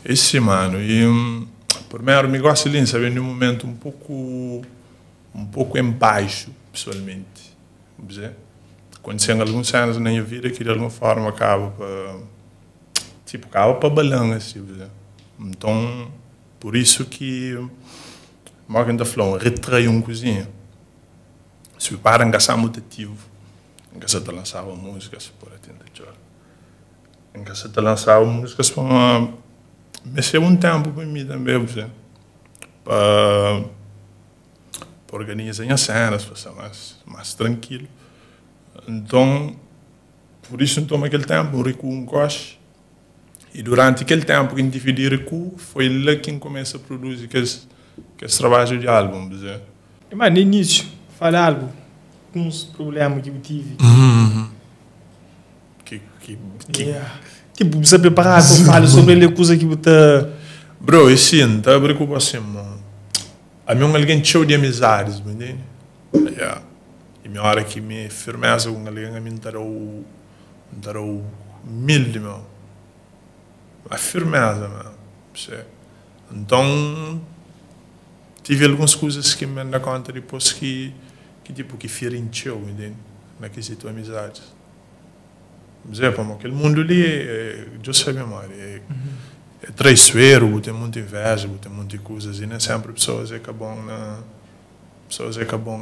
É si, mano. E primeiro, mi gosta ali, sabe, num momento um pouco em baixo, pessoalmente. Vamos dizer. Acontecendo algumas cenas na minha vida que de alguma forma acaba para tipo, acaba para balança, tipo, dizer. Então, por isso que Morgan da falou, retrai um cozinha. Se para engaçar muito ativo, engaçar a lançar uma música, se por atender engaçar a lançar músicas para uma mas é um tempo para mim também, você, para organizar as cenas, para ser mais tranquilo. Então, por isso, então, aquele tempo, um recuo um coche. E durante aquele tempo que a gente tive recuo, foi lá que começa a produzir aqueles trabalhos de álbum, dizer. Mas no início, fala algo, com uns problemas que eu tive. Que Yeah. Tipo, você preparar para falar sobre ele, coisa que você. Bro, e sim, tá preocupado assim, mano. A mim um alguém cheio de amizades, me entende? Yeah. E minha hora que me firmeza com alguém, a mim tarou mil de meu. A firmeza, mano. Você. Então, tive algumas coisas que me dá conta depois que tipo, que ferencheu, me entende? Na quesito amizades. Mas pô, aquele mundo ali, eu sei memória, é traiçoeiro, tem muita inveja, tem muitas coisas, e nem sempre pessoas é que é bom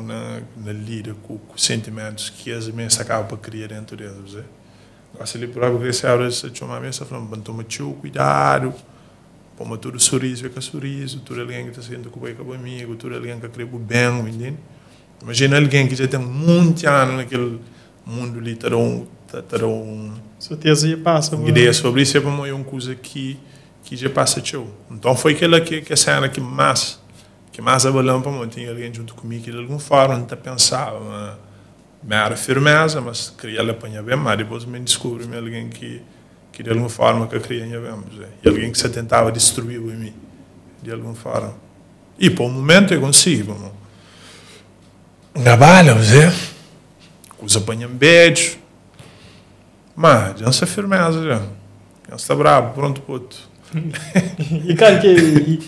na lida com sentimentos que as mesmas acabam para criar dentro deles, você. Gosto ali próprio que se abre essa chama mesa falando, toma tio cuidado, põe tudo sorriso é que sorriso, tudo alguém que está sendo com o amigo, tudo alguém que quer bem, entende? Imagina alguém que já tem muito anos naquele mundo ali, tá um Certeza ia passa. Uma ideia sobre isso é para mim uma coisa que já passa tchau. Então foi aquela que a cena que mais abalou para mim, tinha alguém junto comigo que de alguma forma não pensava, mas me era firmeza, mas queria ela apanhar bem, mas depois me descobri alguém que de alguma forma que queria bem, e alguém que se tentava destruir em mim, de alguma forma. E por um momento eu consigo, mano. Trabalho, você, coisa apanha um beijo, mas já não firmeza já. Já está bravo, pronto, puto. E cara, que e,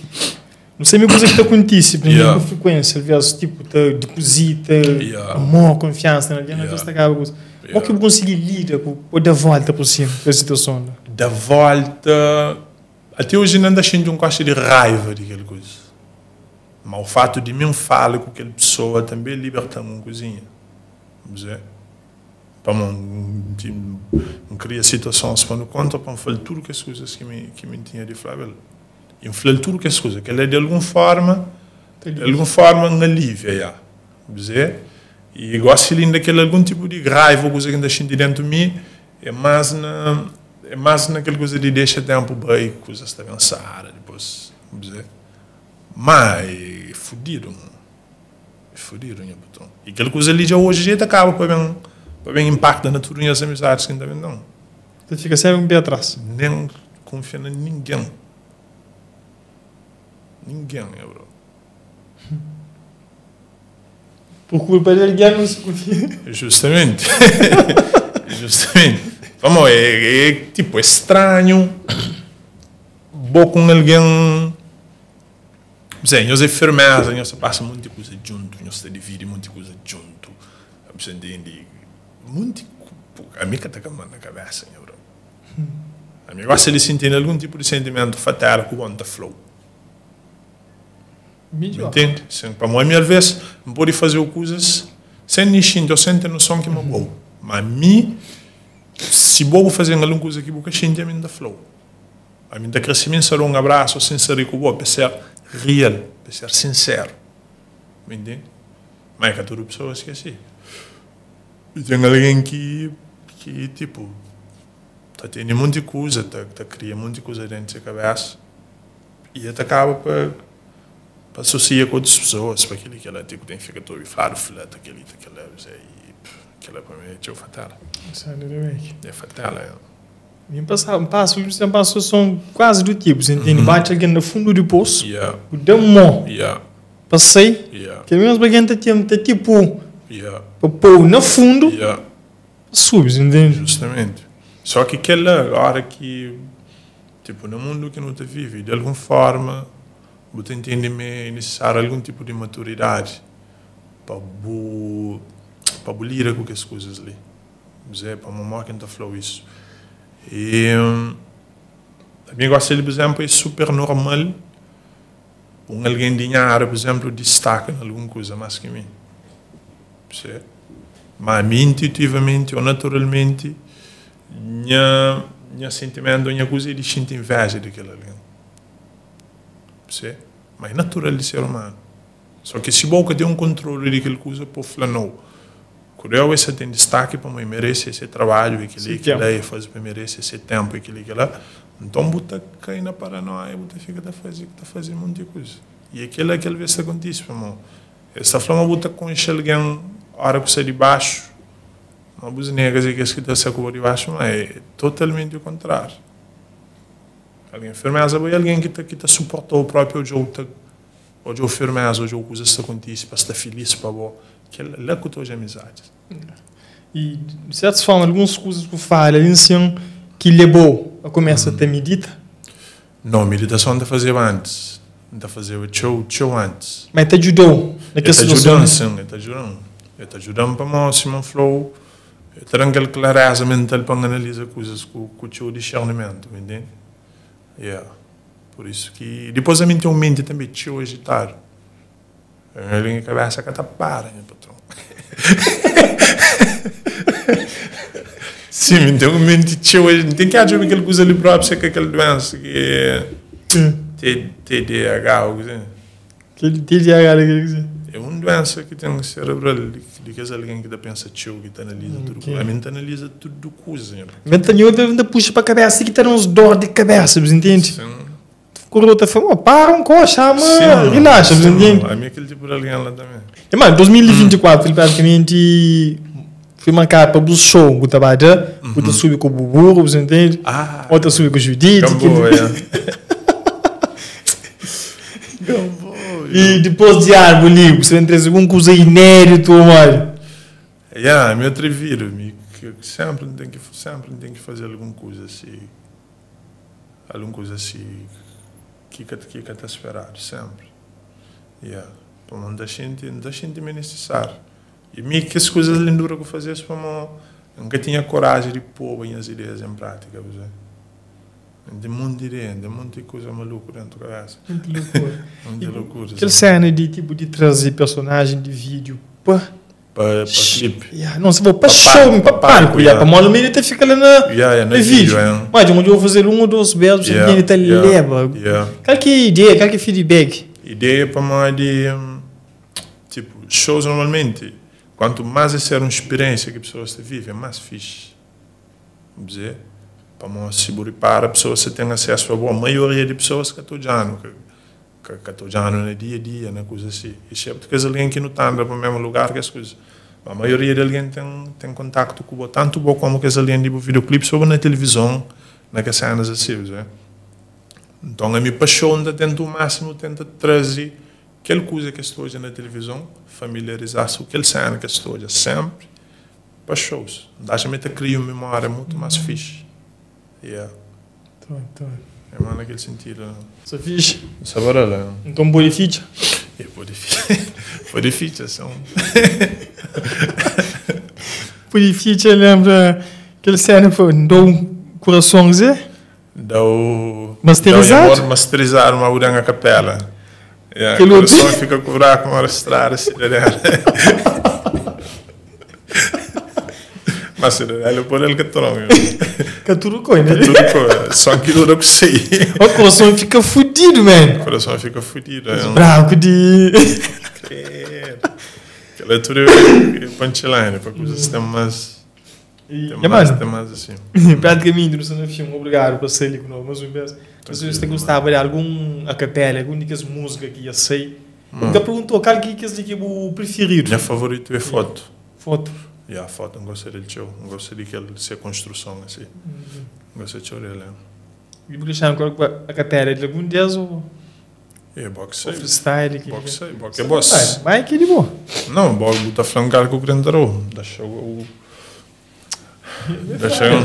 não sei me coisa que te acontece, com frequência, às vezes, tipo, te deposita amor, confiança, né? Yeah. Vezes te acaba com isso. Como que eu consegui lidar com ou dar volta por cima da situação? Né? Da volta, até hoje não sinto um gosto de raiva daquela coisa. Mas o fato de mim falar com aquela pessoa também liberta uma coisinha. Vamos dizer. Para não, não cria situações para não conta, para falar tudo que as coisas que me tinha de falar. E falar tudo que as coisas, que ela de alguma forma um alívio, já. Vamos dizer. E gosto de daquele algum tipo de raiva, coisa que ainda sinto dentro de mim, é mais naquela coisa de deixa tempo bem, coisas está pensar, depois, vamos dizer. Mas é fodido, mano. É fodido, nha botão. E aquela coisa ali já hoje já acaba para bem impacto na tudo as amizades que ainda bem não. Você fica sempre um pé atrás. Nem confia em ninguém. Ninguém, meu bro. Por culpa de alguém não se confia. Justamente. Justamente. Vamos, é tipo, é estranho. Vou com alguém. Zé, nós é firmeza, nós passa muita coisa junto, nós divide muita coisa junto. Você entende? Muito. A mim que está na cabeça, meu bro. A mim gosta de sentir algum tipo de sentimento fatal com o flow. Melhor. Entende? Sim, para mim, às vezes, não pode fazer coisas sem nem sentir, ou sem ter noção que é bom. Mas a mim, se vou fazer alguma coisa que vou sentir, a mim dá flow. A mim dá crescimento, será um abraço, sincero com o para ser real, para ser sincero. Me entende? Mas é que toda pessoa esquece. E tem alguém que tipo, tá tendo muita coisa, tá criando muita coisa dentro da cabeça e até acaba para associar com outras pessoas, para aquele que ela tipo, tem que ficar todo falar, falar, aquele, e aquilo para mim é tipo fatal. É fatal, é. Mim passa, passo, sempre passo são quase do tipo, você entende? Bate alguém no fundo do poço, o dá um mó, passei, que mesmo alguém tá tá tipo, para pôr no fundo, sube, você entende? Justamente. Só que aquela hora que. Tipo, na mundu ki nu ta vive, di algun forma, bu ta intende ma é nisisáriu algun tipu di maturidadi pa bu pa bu lida ku kes kuzas li. Zé, pamodi modi ki N ta fla-u isu? E ami gosi li, pur izénplu, é super normal un algen di nha ária, pur izénplu, distaka na algun kuza más ki mi. Percebe? Má ami, intuitivamenti ô naturalmenti, nha nha sentimentu ô nha kuza é di xinti inveja di kel algen. Percebe? Má é natural di ser umanu. Só ki si bo ka ten un kontrolu di kel kuza, po fla nau. Ku Deus e sa ten distaki pamo e merese ese trabadju e keli e kila e faze pa merese ese tempu e keli e kila nton bu ta kai na paranoia bu ta fika ta faze ta faze monti kuza e e kila ki alves ta kontise pamo es ta fla ma bu ta konxe algen ora ku sta di baxu ma bus negas e kes ki ta sta ku bo di baxu ma e totalmenti o kontrariu algen firmeza bo e algen ki ta ki ta suportau propi odjou ta Odja-u firmeza, odja-u kuzas ta kontise pa sta filis pa bo. Kel la ku ta odja amizadis. I, di sertus forma, alguns kuzas ku fala li nsin ki leba-u a kumesa ta midita? Nau, miditason N ta fazeba antis. N ta fazeba txeu, txeu antis. Ma el ta djuda-u na kes situason? El ta djuda-m, sin, el ta djuda-m. El ta djuda-m pamodi, sima N fla-u, el ta da-m kel klareza mental pa N analiza kuzas ku txeu discernimentu, bu intende? Yeah. Por isso ki dipôs ami ten un menti tanbe txeu ajitadu. Ami nha kabesa ka ta para nha patron. Sim, mi ten un menti txeu ajitadu. N ten ki atxa kel kuza li propi se ka kel duensa ki é TDAH ou kuze. Kel TDAH la kel kuze? É un duensa ki ten serebral di kes algen ki ta pensa txeu, ki ta analiza tudu kuza. Ami N ta analiza tudu kuza. Nha ta nho ta puxa pa kabesa ki ta da uns dor di kabesa, bu intende? Sim. Koroa ta fla, oh, para un ko, xama, relaxa, bu intende? Ami é kel tipu di algen la tanbe. E mano, 2024 li praticamente foi marcado pa bu show bu ta ba da, bu ta subi ku bu burro, bu intende? Ah, Ou ta subi ku Judite. Gamboa, yeah. Gamboa. E depois di álbum li, bu sta ben traze algum kuza inédito, mano? Yeah, ami atrevidu, mi sempre N ten ki, sempre N ten ki faze algun kuza si, algun kuza si ki ka ki ka ta speradu, sempre. Yeah, pamo N ta xinti, N ta xinti ma é nisisáriu. I mi kes kuzas li N dura ku faze-s pamo N ka tinha koraji di poba nhas ideias en prátika, bu sabe. N ten monti ideia, N ten monti kuza maluku dentu kabesa. Monti lokura. Monti lokura. Kel sena di tipu di traze personajen di vídiu pa. Pa pa clip. Yeah, não, se for pa show, pa palco, yeah, pa mola meio ta fica lá na, yeah, yeah, na vídeo. Yeah. Mas onde eu vou fazer um ou dois beijos, yeah, ele tá yeah, leva. Yeah. Qual que é a ideia, qual que é feedback? Ideia pa modi, tipo, shows normalmente, quanto mais é ser uma experiência que pessoas ta vive, é mais fixe. Vamos dizer, pamodi si bu ripara, pessoas ta ten acesso a bo, a maioria di pessoas ka ta odjanu, ka ta odjanu na dia a dia, na kuza si, excepto kes algen ki nu ta anda pa mesmu lugar, kes kuza. Ma maioria di algen ten ten kontaktu ku bo, tantu bo komu kes algen di bu videoclip, so bo na televizon, na kes senas asi, bu sabe. Nton ami pa show N ta tenta o máximo tenta traze kel kuza ki es ta odja na televizon, familiarizas ku kel sena ki es ta odja sempri, Pa shows. N ta atxa ma e ta kria un mimória mutu más fixi. Yeah. Top, top. É más na kel sentidu la. Sta fixi? Sta para la. Nton pode fitxa? E pode fitxa. Pode fitxa, son. Pode fitxa, lenbra kel sena ki foi, N da-u kurason, kuzê? N da-u. Masterizadu? N da-u nha amor masterizadu, ma bu da-m a kapela. Yeah, Kel otu. Kurason fika ku braku, mora strada, sidadela. Mas sidadela por el ka tron. Ka tudu koi, né? Ka tudu koi. Só ki dura ku sei. O kurason fika fudidu, man. Kurason fika fudidu. É. Braku di. Credo. Kel tudu é punchline, pa kuzas ten más. Tem mais, tem mais assim. Praticamente, nu sta na fim. Obrigado pa sta li ku nos mais un bes. Não sei se você gostava de algum a capela, algum de kes música que ia sair. Nunca perguntou qual que kes de que bu preferido. Nha favorito é foto. Foto. Yeah, foto, N gosta del txeu. N gosta di kel se construção assim. N gosta txeu del. E bu krê qual a capela de algum des ou É, boxe sei. Freestyle que Boxe sei, boxe é boss. Vai que de boa. Não, boxe bu ta fla um cara que o crente Deixa o Deixa eu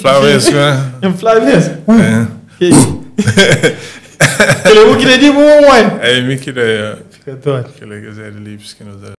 Flávio, né? Flávio. É. Kel é bu ki da di bu mãe. É mi ki da, yeah. Fika doido. Kel é kes ad-libs ki nu ta.